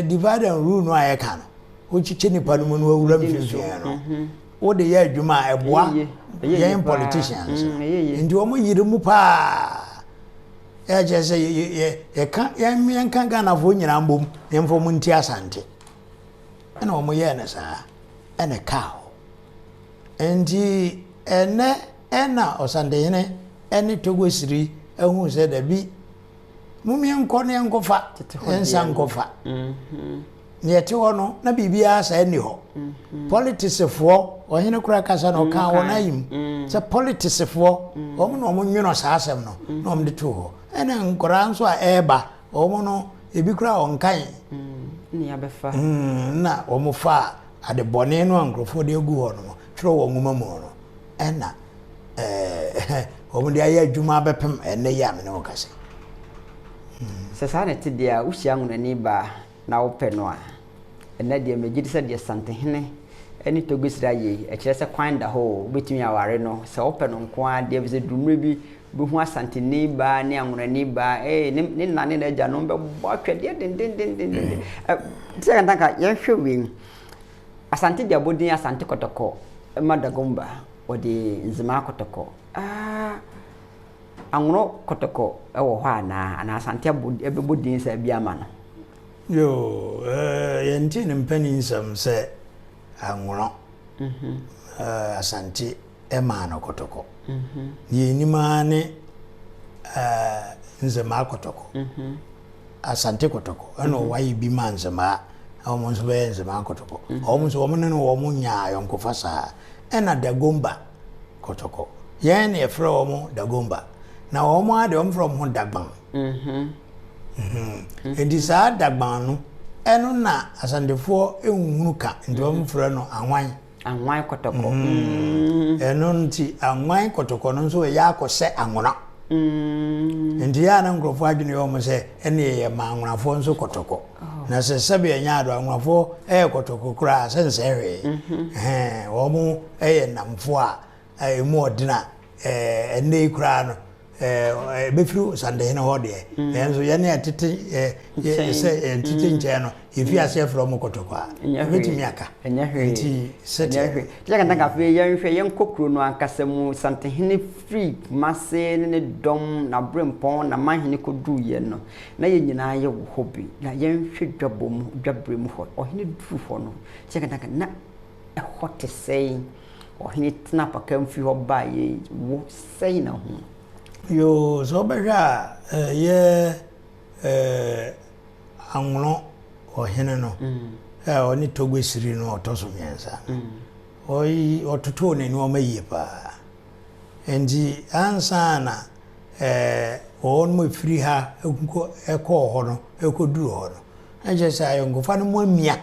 divide and rule no a yɛka no, wokyekyɛ nipa no mu na wawura mfimfini no, wode yɛ adwuma a ɛboa yɛn politicians. Nti wɔn yere mu paa. Ɛkyerɛ sɛ yɛka yɛnka Ghanafoɔ nyinaa mbom na yɛmfa wɔn nti Asante. Ɛna wɔn yɛɛ no saa ɛna ɛkaa hɔ. Nti ɛnɛ ɛna Ɔsantehene ɛne Togo Siri ahu sɛ dabi Mom yɛnkɔ na yɛnkɔfa yɛnsa nkɔfa. Na yɛte hɔ no, na biribiara saa nni hɔ. Politicsfoɔ, ɔhene koraa kasa na ɔkaa wɔn ayim sɛ politicsfoɔ, wɔn na wɔn nwono saa asɛm no na wɔn de too hɔ. Ɛna nkwadaa nso a ɛreba, wɔn no, ebi koraa wɔnkan. Na wɔn faa ade bɔne no a nkurɔfoɔ de agu hɔ no, twerɛ wɔ nwoma mu no, ɛna wɔde ayɛ adwuma abɛpem ɛnnɛ yi a me ne wo kasa yi. Sɛ saa na ɛte deɛ a, wohyia nwonani baa na wopɛ no a, ɛnnɛ deɛ megye di sɛ deɛ Santehene ne Togesire ayɛ yi, ɛkyerɛ sɛ kwan da hɔ o, wobɛtumi aware no sɛ wopɛ no nko ara deɛ, ɛfiri sɛ duru mmerɛ bi wobɛhu Asanteni baa ne Anwonani baa, ee, ne ne na ne n'agyanom bɛbɔ atwɛdeɛ dendendendenden. Ɛ, te sɛ kantanka, yɛnhwɛ wei. Asante de abɔdin Asante Kɔtɔkɔ ma Dagomba, wɔde Nzemaa Kɔtɔkɔ. Ah, Anwono Kɔtɔkɔ wɔ hɔ anaa? Anaa Asante abɔ bɛbɔ din saa bi ama no? Yoo, eh, yɛntee ne mpaninsɛm sɛ Anwono, eh, Asante maa no Kɔtɔkɔ. Deɛ yɛnim ara ne eh, Nzemaa Kɔtɔkɔ. Asante Kɔtɔkɔ ɛna mm-hmm. wɔayɛ bi ma Nzemaa na wɔn nso bɛyɛ Nzemaa Kɔtɔkɔ. Mm-hmm. Wɔn nso wɔn ne no wɔn nyaa ayɔnkofa saa. Ɛna Dagomba Kɔtɔkɔ. Yɛn na yɛfrɛ wɔn Dagomba. Na wɔn ara deɛ wɔn frɛ wɔn ho Dagban. Mm-hmm. Nti saa Dagban no ɛno na Asantefoɔ nhunu ka nti wɔn frɛ no Anwan. Anwan kɔtɔkɔ. Ɛno nti anwan kɔtɔkɔ no nso ɛyɛ akɔsɛ anwona. Nti yɛ a na nkurɔfoɔ adwene yɛ wɔn sɛ ɛne yɛ ma anwonafoɔ nso kɔtɔkɔ. Oh. Na sɛ sɛbi ɛnyɛ ado anwonafoɔ ɛyɛ kɔtɔkɔ koraa sɛ nsɛ hwee. Mm-hmm. Wɔn ɛyɛ nnamfoɔ a ɛmu ɔdena ɛnɛ yi koraa no ɛbɛfiri Santehene hɔ deɛ mm. nanso yɛne ɛtete sɛ ɛtete mm. nkyɛn no yɛfi mm. aseɛ frɛ ɔmo kɔtɔkɔ a ɛbɛtumi aka nti sɛteɛ kyɛ afei yɛnhwɛ yɛnkɔ kuro no ankasa mu Santehene firi Kumase ne ne dɔm n'aberempɔn na manhene kɔduruiɛ no na yɛn nyinaa yɛwɔ hɔ bi na yɛnhwɛ dwabɔ mu dwaberɛ mu hɔ ɔhene duru hɔ no kyɛ kantanka na ɛhɔ te sɛn Ɔhene tena apaka mfiri hɔ baeɛ yi, wo sɛn na hu? Yoo, sɛ wobɛhwɛ a, ɛyɛ ɛɛ Anwono ɔhene no a ɔne Togbe Siri no ɔtɔ so mmiɛnsa no, ɔyi ɔtotoo ne nneɛma yie paa. Nti ansa na ɛɛ wɔn firi ha kɔ ɛkɔɔ hɔ no, ɛkɔduru hɔ no, na kyerɛ sɛ ayɔnkofa no mu amia.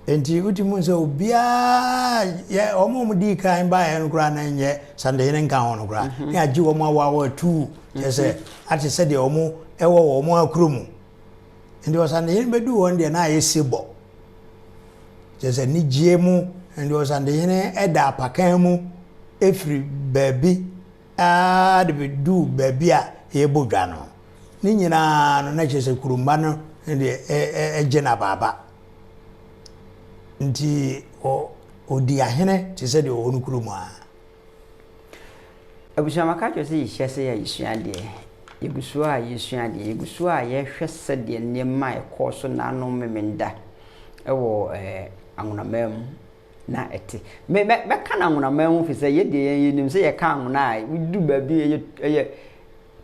Enti wotumi hu sɛ obiara yɛ wɔn a wɔdii kan baeɛ no koraa na nyɛ Santehene nka ho no koraa mhm. ne agye wɔn awaawa atuu kyerɛ sɛ mhm. ate sɛ deɛ wɔn wɔ wɔn akuro mu. Nti Ɔsantehene bɛduu hɔ no deɛ na ayɛ sebɔ. Kyerɛ sɛ anigyeɛ mu nti Ɔsantehene da apakan mu firi baabi ara de bɛduu baabi a yɛrebɔ dwa no. Ne nyinaa no na kyerɛ sɛ kuromma no deɛ gye no abaaba. Nti ɔdi ahene te sɛ deɛ ɔwɔ no kurom ara. Abusua maka akyerɛ sɛ yɛhyia sɛ yɛresua adeɛ. Yɛgu so a yɛresua adeɛ. Yɛgu so a yɛrehwɛ sɛdeɛ nneɛma a ɛkɔɔ so nanom Memenda wɔ ɛɛ Anwonaman mu na ɛte. Me mɛ mɛka no Anwonaman mu firi sɛ yɛ deɛ yɛn yɛnim sɛ yɛka Anwona a wodu baabi ɛyɛ ɛyɛ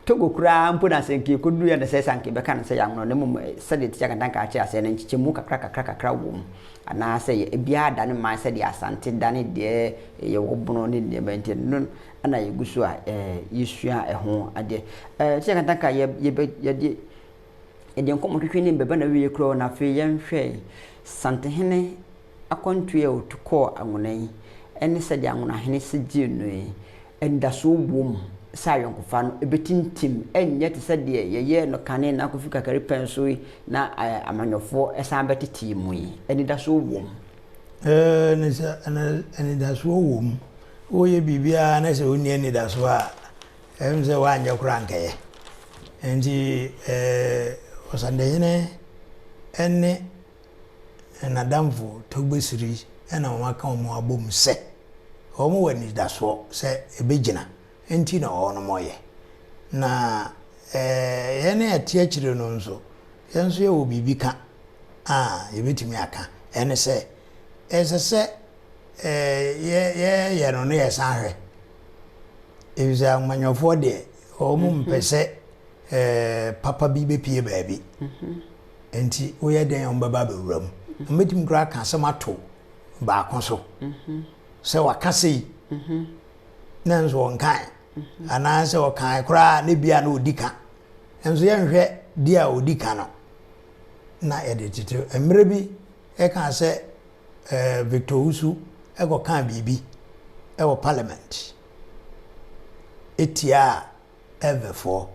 Togo koraa mpo na sɛ nka yɛkɔduruiɛ na sɛ sɛ anka yɛbɛka no sɛ yɛanwono na mmom sɛdeɛ Tikya Kantanka akyerɛ aseɛ no nkyekyɛmu kakra kakra kakra wɔ mu anaasɛ yɛ ebiara dane man sɛdeɛ Asante dane deɛ yɛwɔ bono ne nneɛma nti no na yɛgu so a yɛsua ɛho adeɛ. Tikya Kantanka yɛ yɛbɛ yɛde yɛde nkɔmmɔtwetwe ne bɛba na wieɛ koraa na afei yɛnhwɛ Santehene akwantuo a ɔtu kɔɔ Anwona yi ne sɛdeɛ Anwonahene si gyee no yi anidasoɔ wom sɛ ayɔnkofa no bɛtintim, ɛnyɛ te sɛ deɛ yɛyɛɛ no kane na Kofi Kakari pɛn so yi na amanyɔfoɔ san bɛtetee mu yi. Anidasoɔ wom. Ɛɛ, sɛ anidasoɔ wom. Woyɛ biribiara na sɛ wonni anidasoɔ a, ɛm sɛ woanyɛ koraa nkɛyɛ. Nti ɛɛ, Ɔsantehene ne n'adamfo Togbesiri na wɔaka wɔn abom sɛ wɔwɔ anidasoɔ sɛ ɛbɛgyina nti na wɔyɛ. Na yɛn a yɛte akyire no nso, yɛn nso yɛwɔ biribi ka a yɛbɛtumi aka. Ɛne sɛ, ɛsɛ sɛ yɛyɛ no na yɛsan hwɛ. Ɛfiri sɛ amanyɔfoɔ deɛ, wɔn mpɛ sɛ papa bi bɛpue baabi. Enti woyɛ dɛn a wɔbɛba abɛwura mu? Wɔbɛtumi koraa aka asɛm ato baako so sɛ waka sei na nso ɔnkae anaasɛ ɔkae koraa na ebia na ɔdi ka nso yɛnhwɛ di a ɔdi ka no na yɛde tete mmerɛ bi ɛka sɛ eh, Victor Owusu ɛkɔkaa biribi ɛwɔ parliament ɛtiaa Evefoɔ.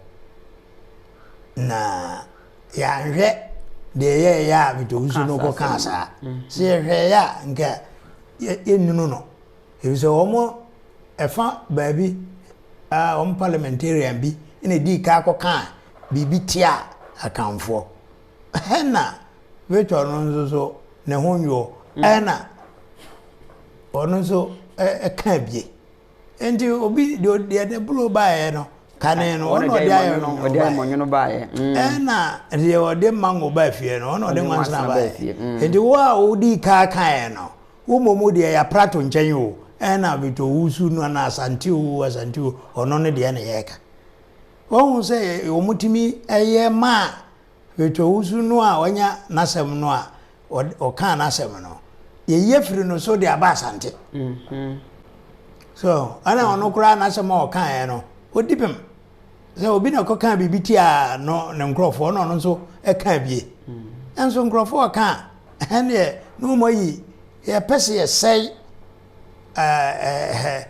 Na yɛanhwɛ deɛ ɛyɛeɛ a Victor Owusu no kɔkaa saa. Sɛ yɛhwɛeɛ a, nka yɛnnunu no. Ɛfiri sɛ wɔn ɛfa baabi a wɔn parliamentarian bi na ɛdii ka kɔkaa biribi tiaa Akanfoɔ. Ɛna Victor no nso so ne ho nwoɔ. Ɛna ɔno nso ɛkaa bie. Nti obi deɛ deɛ ne buro baeɛ no kane no ɔno ɔde ayɛ no ɔde ayɛ mɔnwono baeɛ. Mm. Ɛna deɛ ɔde mango baa fie no ɔno ɔde nwansena baeɛ. Mm. Nti wo a wodi kaa kaeɛ no wo mmom deɛ yɛapra to nkyɛn o ɛna Victor Owusu no ana Asante o Asante o ɔno ne deɛ na yɛreka. Wɔhu sɛ wɔtumi ɛyɛ maa Victor Owusu no a wanya n'asɛm no a ɔkaa n'asɛm no, yɛyi afiri no so de aba Asante. Mm-hmm. So, ɛna ɔno koraa n'asɛm a ɔkaeɛ no, ɔdi bem. Sɛ obi na ɔkɔkaa biribi tiaa no ne nkurɔfoɔ na ɔno nso ɛkaa bie. Mm. Nso nkurɔfoɔ ɔka a, ɛneɛ na wɔn ayi yɛpɛ sɛ yɛsɛe ɛɛ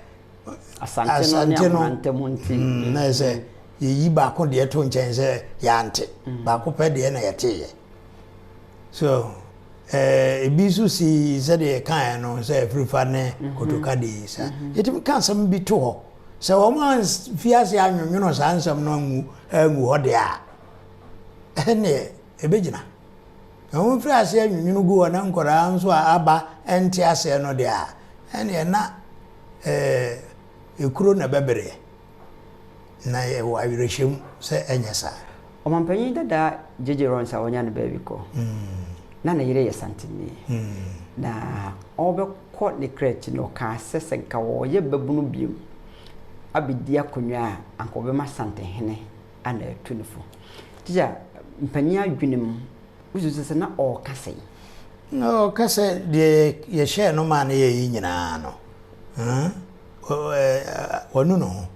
Asante no ne ntam nti. Mm, na sɛ yɛyi baako deɛ to nkyɛn sɛ yɛante. Mm. Baako pɛ deɛ na yɛteeɛ. So eh, ebi nso si sɛdeɛ yɛkaeɛ no sɛ afirifa ne mhm. kotoka de yi saa. Mhm. Yɛtumi ka asɛm bi to hɔ. Sɛ wɔn amfi ase anwonwono saa nsɛm no angu angu hɔ deɛ a, ɛnneɛ ɛbɛgyina. Na wɔn firi aseɛ nwonwono gu hɔ na nkwadaa nso a aba nte aseɛ no deɛ a, ɛnneɛ na ɛɛ ekuro na ɛbɛbereɛ. Na yɛwɔ awerɛhyɛmu sɛ ɛnyɛ saa. Ɔmampanyin dada JJ Rawlings a wanya ne baabi kɔ, na ne yere yɛ Santini. Na ɔrebɛkɔ ne kra akyi no, ɔkaa sɛ sɛ nka ɔreyɛ babunu bio abɛdi akonnwa a, anka ɔbɛma Santehene ana atu no fo. Tikya, mpanyin adwene mu, wosusu sɛ na ɔreka sɛn? Na ɔka sɛ deɛ yɛhyɛɛ no maa no yɛɛ yi nyinaa no, wanu ne ho.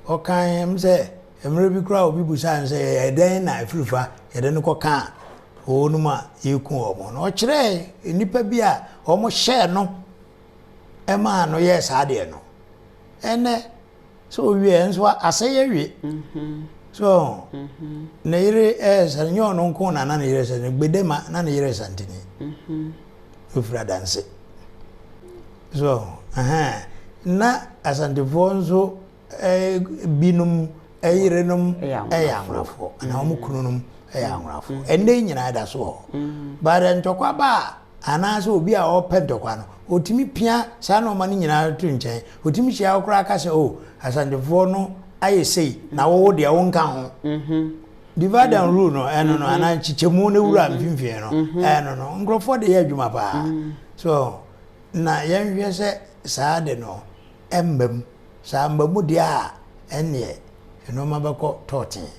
Ɔkae m sɛ mmerɛ bi koraa obi busaa no sɛ ɛyɛ dɛn na afirifa yɛde no kɔkaa wɔnom a yɛku wɔn no. Ɔkyerɛɛ nnipa bi a wɔhyɛɛ no maa no yɛɛ saa adeɛ no. Ɛnnɛ, sɛ ɔwie nso asɛe awie. So ne yere ɛsɛ nyɛ ɔno nko na na ne yere sɛ no Gbedema na ne yere Santini. Ofiri Adanse. So ɛhɛn na Asantefoɔ nso binom yerenom yɛ anwonafoɔ anaa wɔn kununom yɛ anwonafoɔ. Ɛnnɛ yi nyinaa ɛda so wɔ hɔ. But ntɔkwa ba a anaasɛ obi a ɔpɛ ntɔkwa no, ɔtumi pia saa nneɛma no nyinaa to nkyɛn. Ɔtumi hyia wo koraa ka sɛ, oh, Asantefoɔ no ayɛ sei na wo deɛ wonka ho. Divide and rule no, ɛno no, anaa nkyekyɛmu no wura mfimfini no, ɛno no, nkurɔfoɔ de yɛ adwuma paa. So, na yɛnhwɛ sɛ saa de no ɛmma mu. Sɛ amma mu deɛ a, ɛnneɛ nnoɔma bɛkɔ tɔɔtee.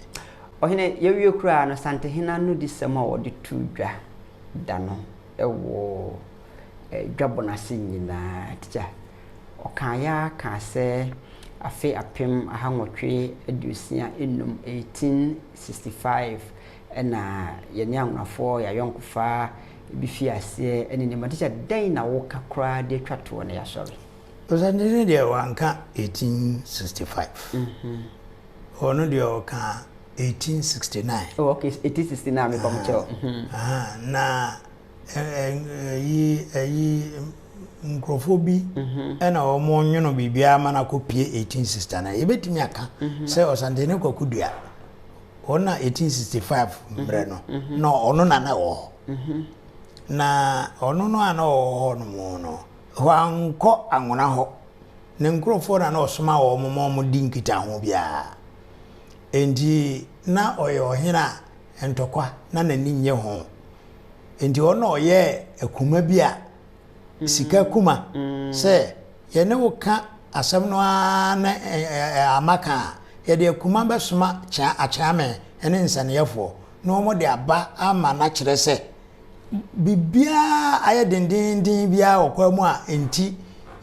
Ɔhene, yɛawie koraa no, Santehene anodisɛm a wɔde too dwa da no wɔ dwabɔ no ase nyinaa, tikya, ɔkaeɛ ara kaa sɛ afe 1865, 1865, na yɛne Anwonafoɔ yɛn ayɔnkofa bi fii aseɛ ne nneɛma. Tikya, dɛn na woka koraa de atwa toɔ na yɛasɔre? Ɔsantehene deɛ wanka 1865. Ɔno deɛ ɔka 1869. Oh, okay, 1869 mekɔ mo kyɛw. Na ɛyi ɛyi nkurɔfoɔ bi ɛna wɔn nwono biribiara ma no akɔpie 1869. Yɛbɛtumi aka sɛ Ɔsantehene Kwaku Dua wɔn na 1865 mmerɛ no na ɔno na na ɛwɔ hɔ. Na ɔno no a na ɔwɔ hɔ no mu no Wankɔ anwona hɔ. Ne nkurɔfoɔ na na ɔsoma wɔn ma wɔdi nkitaho biara. Enti na ɔyɛ ɔhene a ntɔkwa na n'ani nnye ho. Enti ɔno na ɔyɛɛ akuma bi a sika kuma sɛ yɛne wo ka asɛm no ara na amma ka a, yɛde akuma bɛsoma akyeame ne nsɛnneɛfoɔ na wɔde aba ama no akyerɛ sɛ biribiara ayɛ dendeenden biara wɔ kwan mu a enti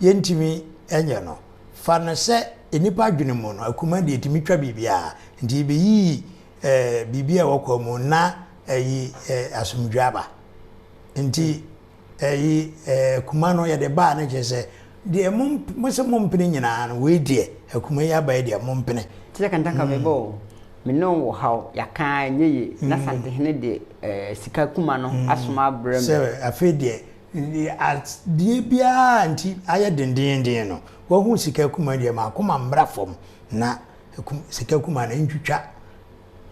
yɛntumi nyɛ no. Fa no sɛ nnipa adwene mu no, akuma deɛ ɛtumi twa biribiara. Nti yɛbɛyiyi eh, biribi a ɛwɔ kwan mu na ɛyi eh, asomdwoeɛ aba. Nti ɛyi eh, akuma no yɛde baa no kyerɛ sɛ deɛ mo mo sɛ mompene nyinaa no, wei deɛ akuma yi aba yi deɛ mompene. Te sɛ kantanka mebɔ o. Me ne wo wɔ haw, yɛaka ara ɛnyɛ yie, na Santehene de sika kuma no asoma abrɛ me. Sɛ afei deɛ, adeɛ biara nti ayɛ dendeenden no, wahu sika kuma deɛ, m'akoma mmra fam na sika kuma no ntwitwa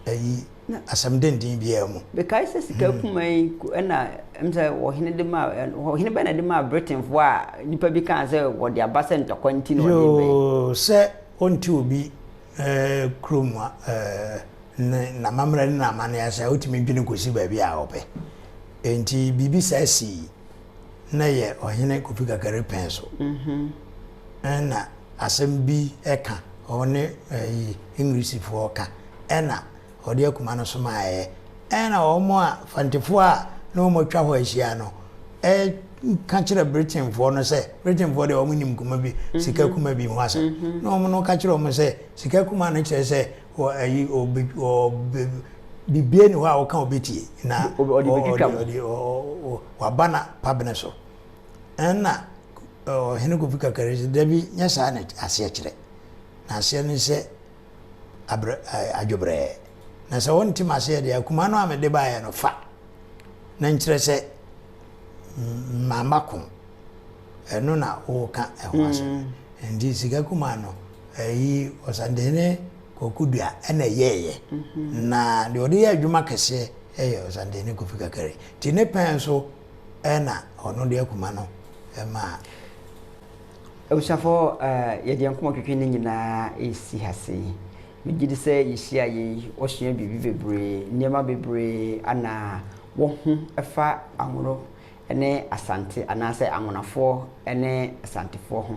ayi asɛm denden biara mu. Mekae sɛ sika kuma yi na ɛm sɛ ɔhene de maa, ɔhene bɛn na de maa Britainfoɔ a nnipa bi kaa sɛ wɔde aba sɛ ntɔkwa nti na wɔde reba yi. Yoo, sɛ ɔnte obi kurom ne n'amammerɛ ne n'amanneɛ ase a, wotumi dwene kɔsi baabi a wɔpɛ. Enti biribi saa sii na ɛyɛ Ɔhene Kofi Kakari pɛn so. Ɛna asɛm bi ka ɔne Englishfoɔ ka ɛna ɔde akuma no somaeɛ. Ɛna wɔn a Fantefoɔ a na wɔatwa hɔ ahyia no ka kyerɛ Britainfoɔ no sɛ, Britainfoɔ deɛ wɔn nim kuma bi, sika kuma bi ho asɛm. Na wɔn no ka kyerɛ wɔn sɛ, sika kuma no kyerɛ sɛ wɔ ayi ɔbɛ ɔbɛ bibie ni hɔ a wɔka ɔbɛtie na ɔde ɔde waba na pabene so. Ɛna ɔhene Kofi Kakari sɛ dabi nyɛ saa na aseɛ kyerɛ. Na aseɛ no sɛ abrɛ adwobrɛɛ. Na sɛ wonte m'aseɛ deɛ akuma no a mede baeɛ no fa na nkyerɛ sɛ mamma ko. Ɛno na woka ɛho asɛm. Mm. Nti sika kuma no ɛyi Ɔsantehene Kwaku Dua ɛna ɛyɛɛyɛ. Mm-hmm. Na deɛ ɔde yɛ adwuma kɛseɛ ɛyɛ Ɔsantehene Kofi Kakari. Nti ne pɛn so ɛna ɔno de akuma no ɛmaa. Abusuafoɔ, yɛde yɛn nkɔmmɔ twetwe no nyinaa resi ha sei. Megye di sɛ yɛhyiaeɛ yi, woasua biribi bebree, nneɛma bebree ana woahu fa Anwono ne Asante anaasɛ Anwonafoɔ ne Asantefoɔ ho.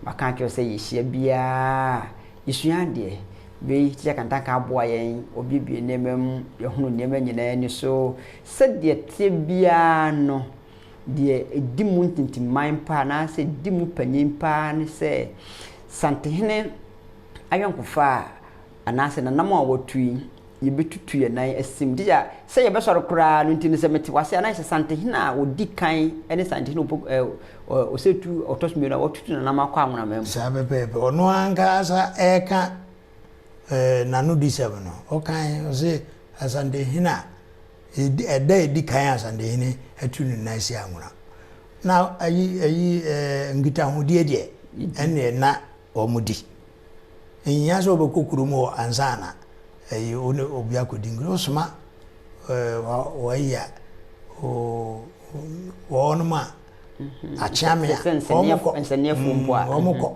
Maka akyerɛ wo sɛ yɛhyia biara a, yɛsua adeɛ. Wei, Tikya Kantanka aboa yɛn, ɔbuebue nneɛma mu, yɛhunu nneɛma nyinaa ani so. Sɛdeɛ ɛteɛ biara no, Deɛ ɛdi mu ntintimman paa anaasɛ ɛdi mu panin paa ne sɛ, Santehene ayɔnkofa a anaasɛ n'anamɔn a watu yi, yɛbɛtutu yɛn nan asim. Tikya, sɛ yɛbɛsɔre koraa no nti no, sɛ mete wase a, na ayɛ sɛ Santehene a ɔdi kan ne Santehene Opoku, ɛ, Osei-Tutu ɔtɔ so mmienu a watutu nanam akɔ Anwonaman mu. Saa pɛpɛɛpɛ. Ɔno ankasa ɛreka n'anodisɛm no, ɔkae, ɔse Asantehene a, ɛda a ɛdi kan a Asantehene atu ne nan asi Anwona. Na ayi, ayi, nkitahodie deɛ, ɛnneɛ na wɔdi. Enhia sɛ wobɛkɔ kurom hɔ ansa na ɛyi wo ne obi akɔdi nkɔmmɔ. Wosoma wɔayi a wɔnom a mhm. akyeame a wɔn kɔ wɔn kɔ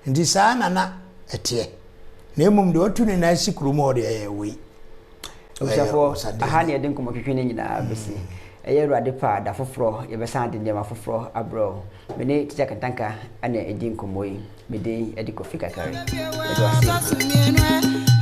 nti saa na na ɛteɛ na mmom deɛ ɔtu ne nan si kurom hɔ deɛ ɛyɛ wei. Abusuafoɔ, aha ne yɛde nkɔmmɔtwetwe no nyinaa bɛsi. Ɛyɛ Awurade pɛ a, da foforɔ yɛbɛsan de nneɛma foforɔ abrɛ wo. Me ne Tikya Kantanka na ɛdi nkɔmmɔ yi. Me din de Kofi Kakari. Meda wo ase.